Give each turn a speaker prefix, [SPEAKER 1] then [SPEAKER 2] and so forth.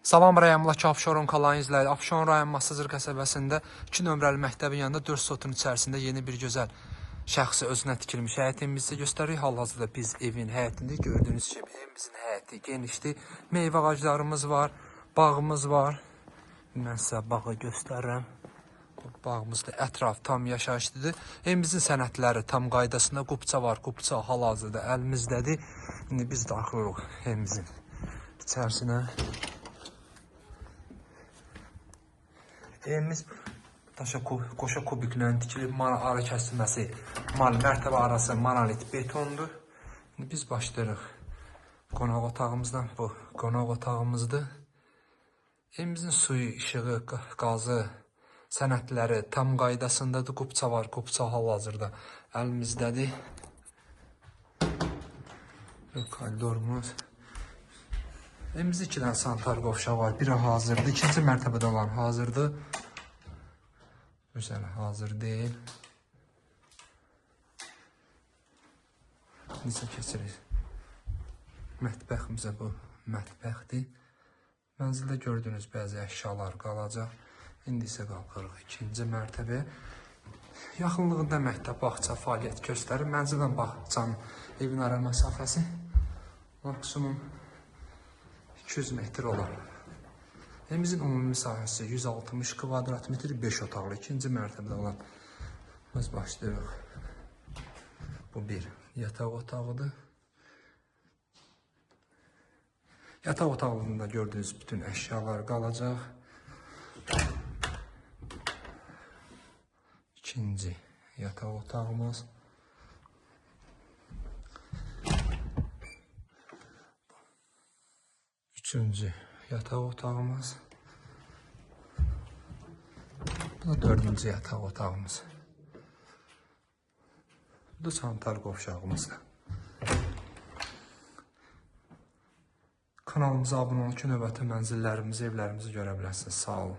[SPEAKER 1] Salam rayonundakı Abşeron kalanı izləyir. Abşeron rayon Masazır qəsəbəsində 2 nömrəli məktəbin yanında 4 sotun içərisində yeni bir gözəl şəxsi özünə tikilmiş həyət evimizi sizə göstəririk. Hal-hazırda biz evin həyətində gördüyünüz kimi evimizin həyəti genişdir. Meyvə ağaclarımız var, bağımız var. Mən sizə bağı göstərirəm. Bu bağımızda ətraf tam yaşayışlıdır. Evimizin sənədləri tam qaydasında, qupça var, qupça hal-hazırda əlimizdədir. İndi biz daxil oluruq evimizin içərisinə. Evimiz daşa qoşa kubiklə tikilib, ara kəsilməsi, mərtəbə arası monolit betondur. İndi biz başlayırıq qonaq otağımızdan. Bu qonaq otağımızdır. Evimizin suyu, işığı, qazı, sənədləri tam qaydasındadır. Qupça var, qupça hal-hazırda əlimizdədir. Koridorumuz. Evimizdə 2 dənə sanitar qovşağı var. Biri hazırdır, ikinci mərtəbədə olan hazırdır. Özəli hazır deyil. Necə keçirik? Mətbəximizə, bu mətbəxdir. Mənzildə gördüyünüz bəzi əşyalar qalacaq. İndi isə qalxırıq ikinci mərtəbəyə. Yaxınlığında məktəb, bağça fəaliyyət göstərir. Mənzildən bağçanın evin ara məsafəsi maksimum 200 metr olar. Evimizin ümumi sahəsi 160 kvadrat metr, 5 otaqlı, ikinci mərtəbədə olan. Biz başlayırıq. Bu bir yataq otağıdır. Yataq otağında gördüyünüz bütün əşyalar qalacaq. İkinci yataq otağımız. Üçüncü yataq otağımız. Bu da dördüncü yataq otağımız. Bu da sanitar qovşağımızdır. Kanalımıza abunə olun ki, növbəti mənzillərimizi, evlərimizi görə biləsiniz. Sağ olun.